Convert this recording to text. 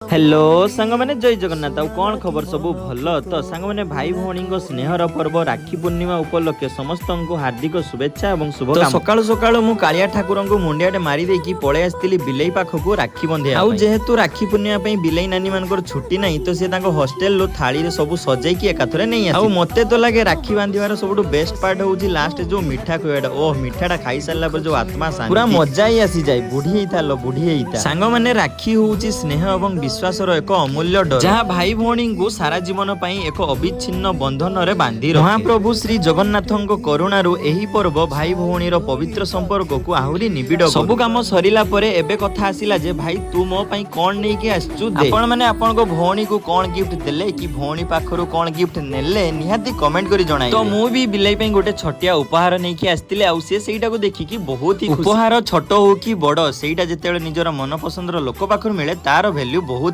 Hello ସାଙ୍ଗମାନେ, ଜୟ ଜଗନ୍ନାଥ। ଆଉ କ'ଣ ଖବର? ସବୁ ଭଲ ତ ସାଙ୍ଗମାନେ? ଭାଇ ଭଉଣୀଙ୍କ ସ୍ନେହର ପର୍ବ ରାକ୍ଷୀ ପୂର୍ଣ୍ଣିମା ଉପଲକ୍ଷେ ସମସ୍ତଙ୍କୁ ହାର୍ଦ୍ଦିକ ଶୁଭେଚ୍ଛା ଏବଂ ଶୁଭ। ସକାଳୁ ସକାଳୁ ମୁଁ କାଳିଆ ଠାକୁରଙ୍କୁ ମୁଣ୍ଡିଆଟେ ମାରି ଦେଇକି ପଳେଇ ଆସିଥିଲି ବିଲେଇ ପାଖକୁ ରାକ୍ଷୀ ବନ୍ଧିବା। ଆଉ ଯେହେତୁ ରାକ୍ଷୀ ପୂର୍ଣ୍ଣିମା ପାଇଁ ବିଲେଇ ନାନୀ ମାନଙ୍କର ଛୁଟି ନାହିଁ, ତ ସେ ତାଙ୍କ ହଷ୍ଟେଲରୁ ଥାଳିରେ ସବୁ ସଜେଇକି ଏକାଥରେ ନେଇ। ଆଉ ମତେ ତ ଲାଗେ ରାକ୍ଷୀ ବାନ୍ଧିବାର ସବୁଠୁ ବେଷ୍ଟ ପାର୍ଟ ହଉଛି ଲାଷ୍ଟ ଯୋଉ ମିଠା ଖୁଆଟା। ଓ ମିଠାଟା ଖାଇସାରିଲା ପରେ ଯୋଉ ଆତ୍ମା ଶାନ୍ତି, ପୁରା ମଜା ହିଁ ଆସିଯାଏ। ବୁଢୀ ହେଇଥା ଲୋ, ବୁଢୀ ହେଇଥା। ସାଙ୍ଗମାନେ, ରାକ୍ଷୀ ହଉଛି ସ୍ନେହ ଏବଂ ବିଶ୍ୱାସର ଏକ ଅମୂଲ୍ୟ ଡୋର, ଯାହା ଭାଇ ଭଉଣୀଙ୍କୁ ସାରା ଜୀବନ ପାଇଁ ଏକ ଅବିଚ୍ଛିନ୍ନ ବନ୍ଧନରେ ବାନ୍ଧି ରଖେ। ମହାପ୍ରଭୁ ଶ୍ରୀ ଜଗନ୍ନାଥଙ୍କ କରୁଣାରୁ ଏହି ପର୍ବ ଭାଇ ଭଉଣୀର ପବିତ୍ର ସମ୍ପର୍କକୁ ଆହୁରି ନିବିଡ଼। ସବୁ କାମ ସରିଲା ପରେ ଏବେ କଥା ଆସିଲା ଯେ ଭାଇ, ତୁ ମୋ ପାଇଁ କଣ ନେଇକି ଆସିଛୁ ଦେ। ଆପଣ ମାନେ ଆପଣଙ୍କ ଭଉଣୀକୁ କଣ ଗିଫ୍ଟ ଦେଲେ କି ଭଉଣୀ ପାଖରୁ କଣ ଗିଫ୍ଟ ନେଲେ, ନିହାତି କମେଣ୍ଟ କରି ଜଣାଇବେ। ତ ମୁଁ ବି ବିଲେଇ ପାଇଁ ଗୋଟେ ଛୋଟିଆ ଉପହାର ନେଇକି ଆସିଥିଲି ଆଉ ସେ ସେଇଟାକୁ ଦେଖିକି ବହୁତ ହି ଖୁସି। ଉପହାର ଛୋଟ ହଉ କି ବଡ, ସେଇଟା ଯେତେବେଳେ ନିଜର ମନ ପସନ୍ଦର ଲୋକ ପାଖରୁ ମିଳେ, ତାର ଭ୍ୟାଲ୍ୟୁ